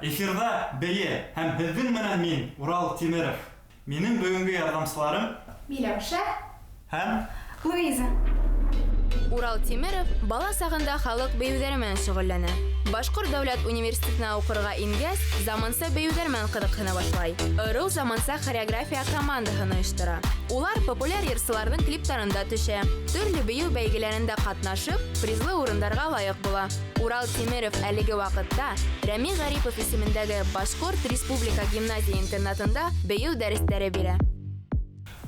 Эфирҙа Бейе һәм һеҙҙең менән мин, Урал Тимеров. Минең бөгөнгө ярҙамсыларым Миләүшә һәм Луиза. Урал Тимеров бала сағында халыҡ бейеүҙәре менән шөғөлләнә. Башҡорт дәүләт университетына уҡырға ингәс, заманса бейеүҙәр менән ҡыҙыҡһына башлай. Ырыу заманса хореография командаһын ойоштора. Улар популяр йырсыларҙың клиптарында төшә, төрлө бейеү бәйгеләрендә ҡатнашып, призлы урындарға лайыҡ була. Урал Тимеров әлеге ваҡытта Рәми Ғарипов исемендәге Башҡорт республика гимназия-интернатында бейеү дәрестәре бирә.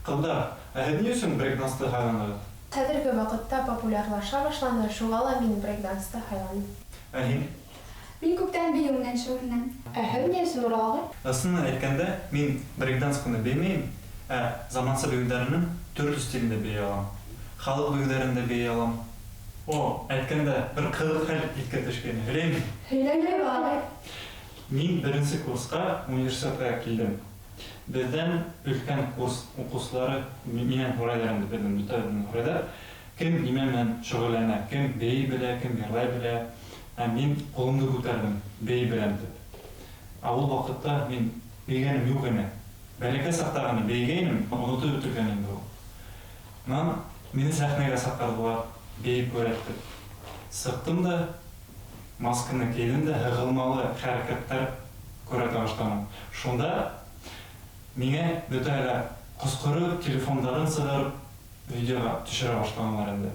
Ҡыҙҙар, ә һеҙ ни өсөн брейк-дансты һайланығыҙ? Хәҙерге ваҡытта популярлаша башланы, шуға ла мин брейк-дансты һайланым. Ә һин? Мин күптән бейеү менән шөгыльләнәм. Ә һеҙ ни өсөн, Урал ағай? Ысынын әйткәндә, мин брейк-данс ҡына беймәйем, ә заманса бейеүҙәренең төрлө стилендә бейей алам. Халыҡ бейеүҙәрен дә бейей алам. О, әйткәндә, бер ҡыҙыҡ хәл иҫкә төшкәйне. Һөйләйемме? Һөйләгеҙ, Урал ағай. Мин беренсе курсҡа университетҡа килдем. Беҙҙән өлкән курс уҡыусылары минән һорайҙар инде, беҙҙең бөтәбеҙҙән һорайҙар, кем нимә менән шөғөлләнә, кем бейей белә, кем йырлай белә. Ә мин ҡулымды күтәрҙем, бейей беләм тип. Ә ул ваҡытта мин бейегәнем юҡ ине. Бәләкәй саҡта ғына бейегәйнем, онотоп бөтөргән инде ул. Унан мине сәхнәгә саҡырҙылар, бейеп күрәк тип. Сыҡтым да, масканы кейҙем дә, һығылмалы хәрәкәттәр күрһәтә башланым. Шунда миңә бөтәһе лә ҡосҡороп, телефондарын сығарып, видеоға төшөрә башланылар инде.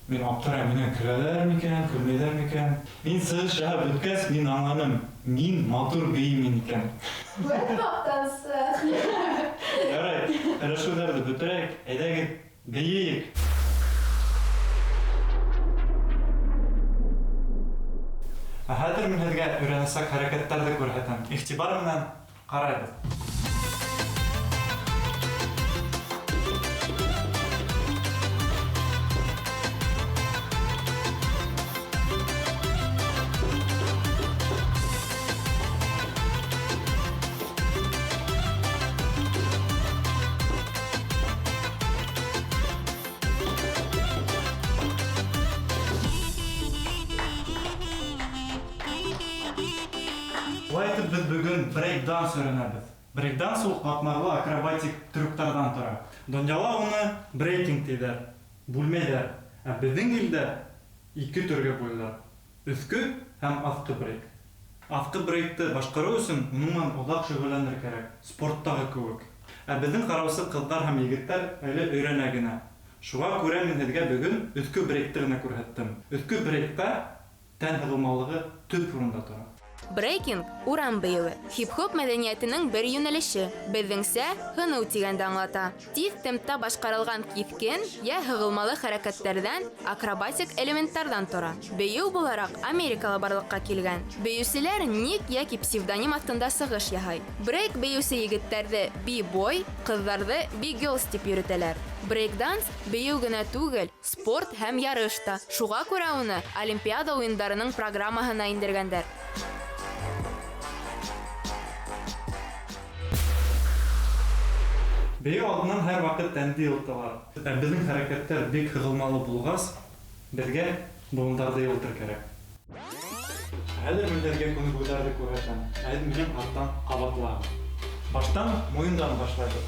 Мин аптырайым, минән көләләр микән, көлмәйҙәр микән? Мин сығыш яһап бөткәс, мин аңланым, мин матур бейеймен икән. Вәт мактансы! Ярай, һөйләшеүҙәрҙе бөтөрәйек, әйҙәгеҙ, бейейек! Ә хәҙер мин һеҙгә өйрәнәсәк хәрәкәттәрҙе күрһәтәм. Иғтибар менән ҡарайбыҙ. Шулай итеп, беҙ бөгөн брейк-данс өйрәнәбеҙ. Брейк-данс ул ҡатмарлы акробатик трюктарҙан тора. Донъяла уны брейкинг тиҙәр, бүлмәйҙәр. Ә беҙҙең илдә ике төргә бүләләр, өҫкө һәм аҫҡы брейк. Аҫҡы брейкты башҡарыу өсөн уның менән оҙаҡ шөғөлләнер кәрәк, спорттағы кеүек. Ә беҙҙең ҡараусы ҡыҙҙар һәм егеттәр әле өйрәнә генә. Шуға күрә мин һеҙгә бөгөн өҫкө брейкты ғына күрһәттем. Өҫкө брейкта тән һығылмалығы төп урында тора. Брейкинг, урам бейеүе, хип-хоп мәҙәниәтенең бер йүнәлеше, беҙҙеңсә, һыныу тигәнде аңлата. Тиҙ темпта башҡарылған киҫкен йә һығылмалы хәрәкәттәрҙән, акробатик элементтарҙан тора. Бейеү булараҡ Америкала барлыҡҡа килгән. Бейеүселәр ник йәки псевдоним аҫтында сығыш яһай. Брейк бейеүсе егеттәрҙе би-бой, ҡыҙҙарҙы би-гёрлс тип йөрөтәләр. Брейк-данс бейеү генә түгел, спорт һәм ярыш та. Шуға күрә уны Олимпиада уйындарының программаһына индергәндәр. Бейеү алдынан һәр ваҡыт тәнде йылыталар. Ә беҙҙең хәрәкәттәр бик һығылмалы булғас, беҙгә быуындарҙы йылытыр кәрәк. Хәҙер мин һеҙгә күнегеүҙәрҙе күрһәтәм. Ә һеҙ минең арттан ҡабатлағыҙ. Баштан муйындан башлайбыҙ.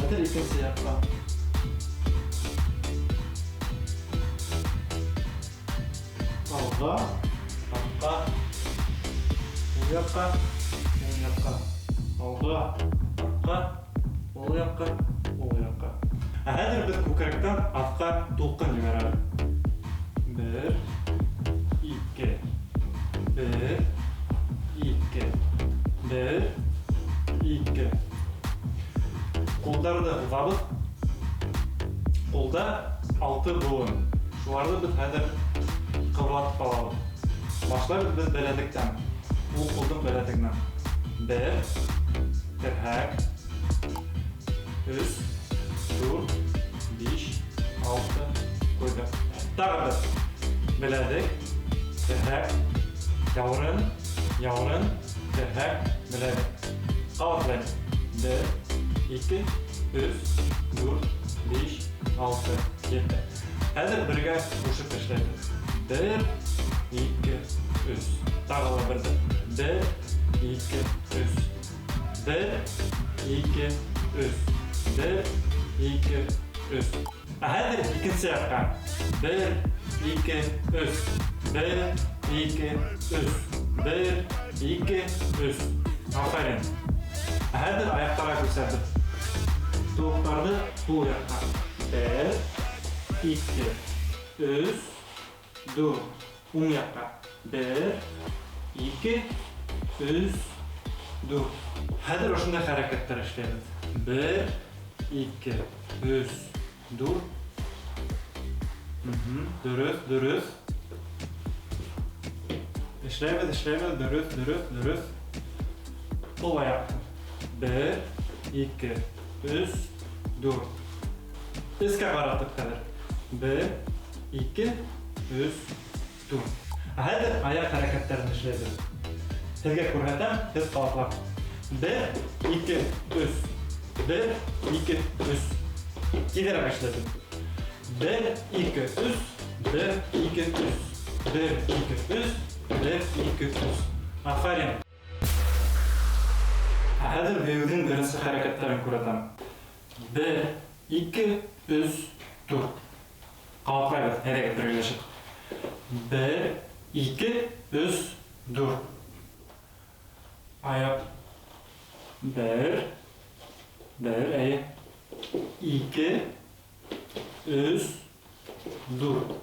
Хәҙер икенсе яҡҡа. Алға, артҡа, ул яҡҡа, уң яҡҡа. Алға, артҡа, ул яҡҡа, ул яҡҡа. Ә хәҙер беҙ күкрәктән аҫҡа тулҡын ебәрәбеҙ. Бер, ике, бер, ике, бер, ике. Ҡулдарҙы һуҙабыҙ. Ҡулда алты быуын. Шуларҙы беҙ хәҙер ҡыбырлатып алабыҙ. Башлайбыҙ беҙ беләҙектән. Ул ҡулдың беләҙегенән. Бер, терһәк, өс, дүрт, биш, алты, ҡуйҙыҡ. Тағы бер. Беләҙек, терһәк, яурын, яурын, терһәк, беләҙек. Ҡабатлайбыҙ. Бер, ике, өс, дүрт, биш, алты, ете. Хәҙер бергә ҡушып эшләйбеҙ. Бер, ике, өс. Тағы ла берҙе. Бер, ике, өс. Бер, ике, өс. Бер, ике, өс. Ә хәҙер икенсе яҡҡа. Бер, ике, өс. Бер, ике, өс. Бер, ике, өс. Афәрин. Ә хәҙер аяҡтарға күсәбеҙ. Тубыҡтарҙы һул яҡҡа. Бер, ике, өс, дүрт. Уң яҡҡа. Бер, ике, өс, дүрт. Хәҙер ошондай хәрәкәттәр эшләйбеҙ. Бер, ике, өс, дүрт. Дөрөҫ, дөрөҫ. Эшләйбеҙ, эшләйбеҙ, дөрөҫ, дөрөҫ, дөрөҫ. Һул аяҡ. Бер, ике, өс, дүрт. Өскә ҡаратып хәҙер. Бер, ике, өс, дүрт. Ә хәҙер аяҡ хәрәкәттәрен эшләйбеҙ. Һеҙгә күрһәтәм, һеҙ ҡабатлап. Бер, ике, өс. Бер, ике, өс. Тиҙерәк эшләйбеҙ. Бер, ике, өс. Бер, ике, өс. Бер, ике, өс. Бер, ике, өс. Афәрин. Ә хәҙер бейеүҙең беренсе хәрәкәттәрен күрһәтәм. Бер, ике, өс, дүрт. Ҡабатлайбыҙ, әйҙәгеҙ бергәләшеп. Бер, ике, өс, дүрт. Аяҡ. Бер, бер, әйе. Ике, өс, дүрт.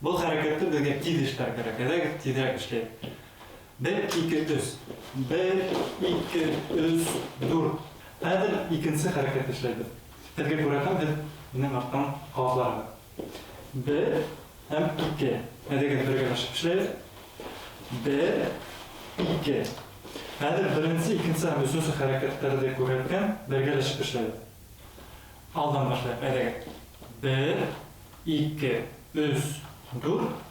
Был хәрәкәтте беҙгә тиҙ эшләргә кәрәк. Әйҙәгеҙ тиҙерәк эшләйек. Бер, ике, өс. Бер, ике, өс, дүрт. Хәҙер икенсе хәрәкәт эшләйбеҙ. Һеҙгә күрһәтәм, һеҙ минең арттан ҡабатларһығыҙ. Бер һәм ике. Әйҙәгеҙ бергәләшеп эшләйбеҙ. Бер, ике. Хәҙер беренсе, икенсе һәм өсөнсө хәрәкәттәрҙе күрһәткән, бергәләшеп эшләйбеҙ. Алдан башлайыҡ, әйҙәгеҙ. Бер, ике, өс, дүрт.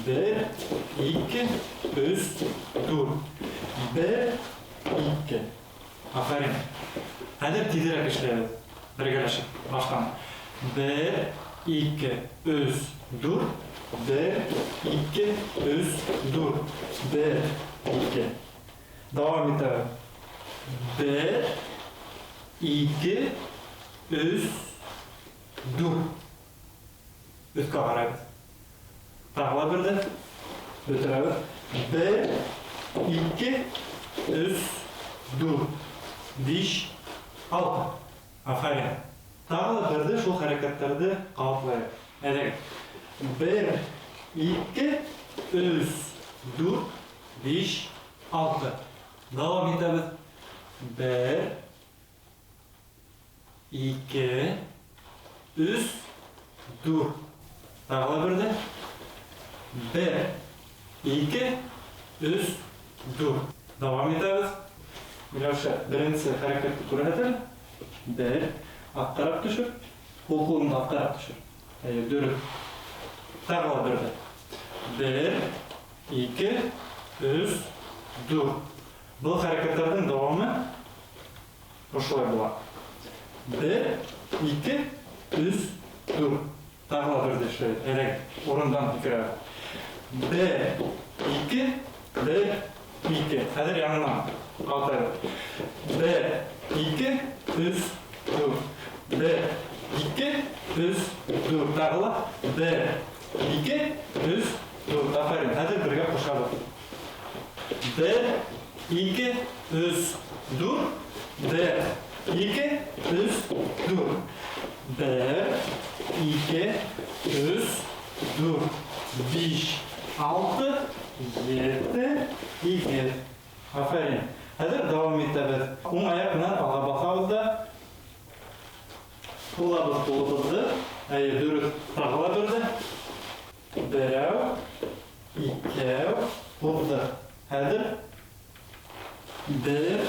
Бер, ике, өс, дүрт. Бер, ике. Афәрин. Хәҙер тиҙерәк эшләйбеҙ. Бергәләшеп. Баштан. Бер, ике, өс, дүрт. Бер, ике, өс, дүрт. Бер, ике. Дауам итәбеҙ. Бер, ике, өс, дүрт. Өҫкә ҡарайбыҙ. Тағы ла берҙе. Бөтөрәбеҙ. Бер, ике, өс, дүрт, биш, алты. Афәрин. Тағы ла берҙе шул хәрәкәттәрҙе ҡабатлайыҡ. Әйҙәгеҙ. Бер, ике, өс, дүрт, биш, алты. Дауам итәбеҙ. Бер, ике, өс, дүрт. Тағы ла берҙе. Бер, ике, өс, дүрт. Дауам итәбеҙ. Миләүшә, беренсе хәрәкәтте күрһәт әле. Бер, артҡараҡ төшөр. Һул ҡулыңды артҡараҡ төшөр. Әйе, дөрөҫ. Тағы ла берҙе. Бер, ике, өс, дүрт. Был хәрәкәттәрҙең дауамы ошолай була. Бер, ике, өс, дүрт. Тағы ла берҙе эшләйбеҙ. Әйҙәгеҙ, урындан һикерәбеҙ. Бер, ике, бер, ике. Хәҙер яңынан ҡабатлайбыҙ. Бер, ике, өс, дүрт. Бер, ике, өс, дүрт. Тағы ла бер, ике, өс, дүрт. Афәрин. Хәҙер бергә ҡушабыҙ. Бер, ике, өс, дүрт. Бер, ике, өс, дүрт. Бер, ике, өс, дүрт, биш, алты, ете, һигеҙ. Афәрин. Хәҙер дауам итәбеҙ. Уң аяҡ менән алға баҫабыҙ да һуҙабыҙ ҡулыбыҙҙы. Әйе, дөрөҫ. Тағы ла берҙе. Берәү, икәү, һуҙҙыҡ. Хәҙер бер,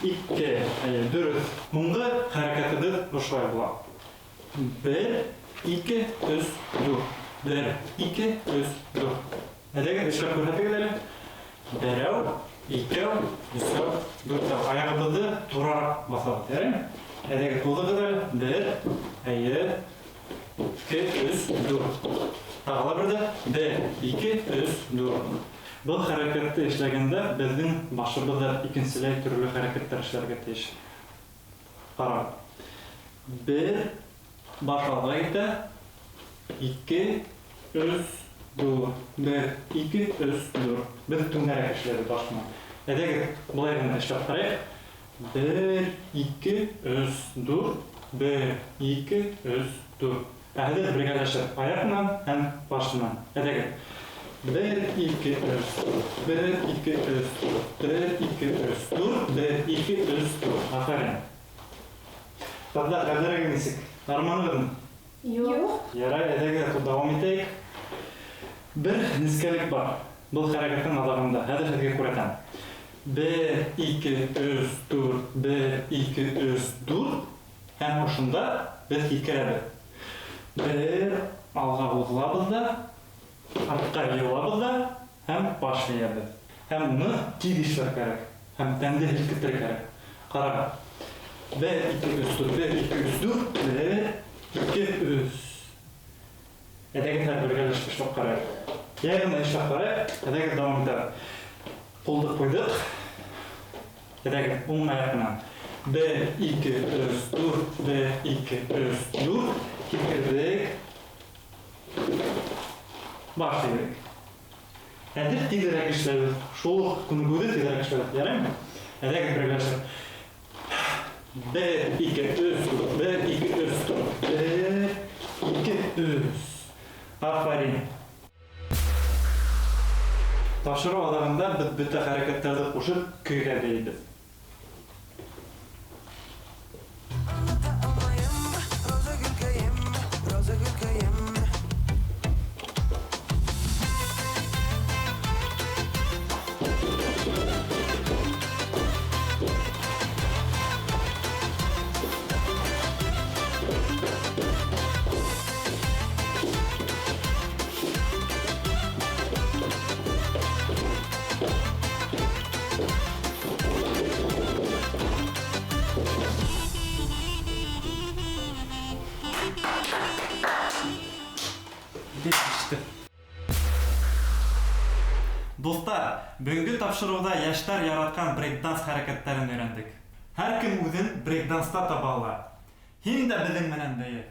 ике. Әйе, дөрөҫ. Һуңғы хәрәкәтебеҙ ошолай була. Бер, ике, өс, дүрт. Бер, ике, өс, дүрт. Әйҙәгеҙ, эшләп күрһәтегеҙ әле. Берәү, икәү, өсәү, дүртәү. Аяғыбыҙҙы турараҡ баҫабыҙ, яраймы? Әйҙәгеҙ, һуҙығыҙ әле. Бер, әйе. ике, өс, дүрт. Тағы ла берҙә. Бер, ике, өс, дүрт. Был хәрәкәтте эшләгәндә беҙҙең башыбыҙ ҙа икенселәй төрлө хәрәкәттәр эшләргә тейеш. Ҡара. Бер, баш алға китә. Ике, өс, дүрт. Бер, ике, өс, дүрт. Беҙ түңәрәк эшләйбеҙ баш менән. Әйҙәгеҙ, былай ғына эшләп ҡарайыҡ. Бер, ике, өс, дүрт. Бер, ике, өс, дүрт. Ә хәҙер бергәләшеп аяҡ менән һәм баш менән. Әйҙәгеҙ. Бер, ике, өс, дүрт. Бер, ике, өс, дүрт. Бер, ике, өс, дүрт. Бер, ике, өс, дүрт. Афәрин. Ҡыҙҙар, хәлдәрегеҙ нисек? Арыманығыҙмы? Юҡ. Ярай, әйҙәгеҙ, дауам итәйек. Бер нескәлек бар. Был хәрәкәттең аҙағында. Хәҙер һеҙгә күрһәтәм. Бер, ике, өс, дүрт. Бер, ике, өс, дүрт. Һәм ошонда беҙ һикерәбеҙ. Бер, алға һуҙылабыҙ ҙа, артҡа йыйылабыҙ ҙа һәм баш эйәбеҙ. Һәм уны тиҙ эшләр кәрәк. Һәм тәнде һелкетер кәрәк. Ҡарағыҙ. Бер, ике, өс, дүрт. Бер, ике, өс, дүрт. Бер, ике, өс. Әйҙәгеҙ, хәҙер бергәләшеп эшләп ҡарайыҡ. Йәй ғына эшләп ҡарайыҡ. Әйҙәгеҙ, дауам итәбеҙ. Ҡулды ҡуйҙыҡ. Әйҙәгеҙ, уң аяҡ менән. Бер, ике, өс, дүрт. Бер, ике, өс, дүрт. Һикерҙек. Баш эйҙек. Хәҙер тиҙерәк эшләйбеҙ. Шул уҡ күнегеүҙе тиҙерәк эшләйбеҙ. Яраймы? Әйҙәгеҙ, бергәләшеп. Бер, ике, өс, дүрт. Бер, ике, өс, дүрт. Бер, ике, өс. Афарин. Тапшырыу аҙағында беҙ бөтә хәрәкәттәрҙе ҡушып көйгә бейейбеҙ. Дуҫтар, бөгөнгө тапшырыуҙа йәштәр яратҡан брейкданс хәрәкәттәрен өйрәндек. Һәр кем үҙен брейкданста таба ала. Һин дә беҙҙең менән бейе.